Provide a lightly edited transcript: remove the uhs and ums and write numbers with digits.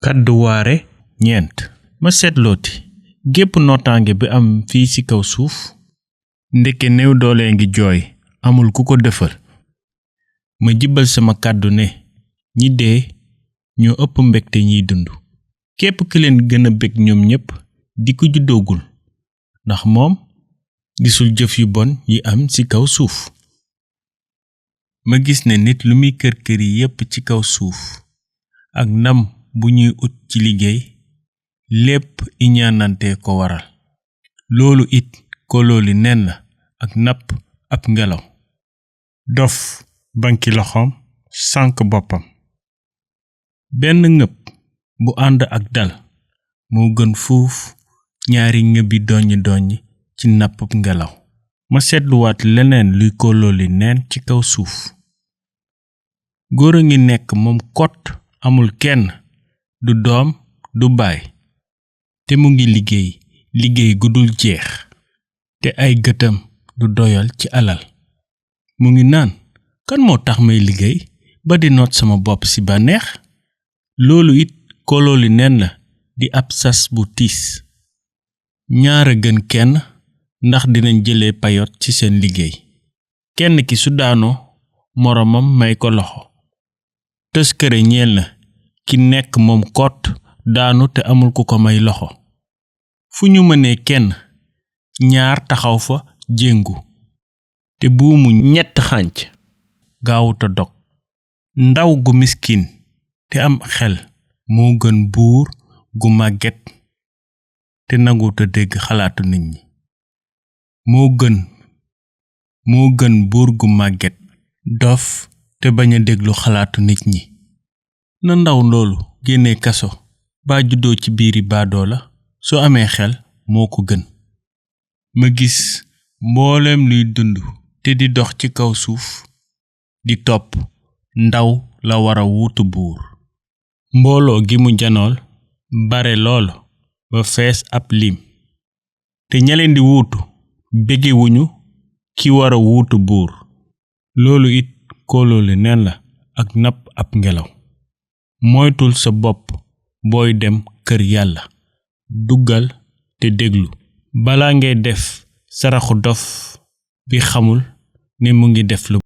kadduwaare ñeent ma seetlooti gépp nootaange bi am fii ci kaw suuf ndeke néew doole ngi jooy amul ku ko defal ma jibbal sama kàddu ne ñi dee ñoo ëpp mbégte ñiy dund képp ki leen gën a bég ñoom ñépp di ko juddoogul ndax moom gisul jëf yu bon yi am ci kaw suuf ma gis ne nit lu muy kër-kër yi yépp ci kaw suuf ak ndam bu ñuy ut ci liggéey lépp iñaanante ko waral loolu it kolooli nen la ak napp ab ngelaw dof banki loxoom sànk boppam benn ngëb bu ànd ak dal moo gën fuuf ñaari ngëbi doñi ci nappub ngelaw ma seetluwaat leneen luy kolooli neen ci kaw suuf góor a ngi nekk moom kott amul kenn du doom du baay te mu ngi liggéey gudul jeex te ay gëtam du doyal ci alal mu ngi naan kan moo tax may liggéey ba di noot sama bopp ci bànneex loolu it kolooli nen la di ab sas bu tiis ñaara gën kenn ndax dinañ jëlee payot ci seen liggéey kenn ki su daanoo moroomam may ko loxo tëskëre ñeel na ki nekk moom kott daanu te amul ku ko may loxo fu ñu mënee kenn ñaar taxaw fa jéngu te buumu ñett xànc gaawuta dog ndaw gu miskin te am xel moo gën buur gu màgget te nanguta dégg xalaatu nit ñi moo gën buur gu màgget dof te bañ a déglu xalaatu nit ñi na ndaw loolu génne kaso ba juddoo ci biiri baadoola su amee xel moo ko gën ma gis mbooleem luy dund te di dox ci kaw suuf di topp ndaw la wara wuutu buur mbooloo gi mu janool bare lool ba fees ab lim te ñaleen di wuutu bégewuñu ki wara wuutu buur loolu it kóoloole neen la ak napp ab ngelaw moytul sa bopp booy dem kër yàlla duggal te déglu bala ngay def saraxu dof bi xamul ne mu ngi def lu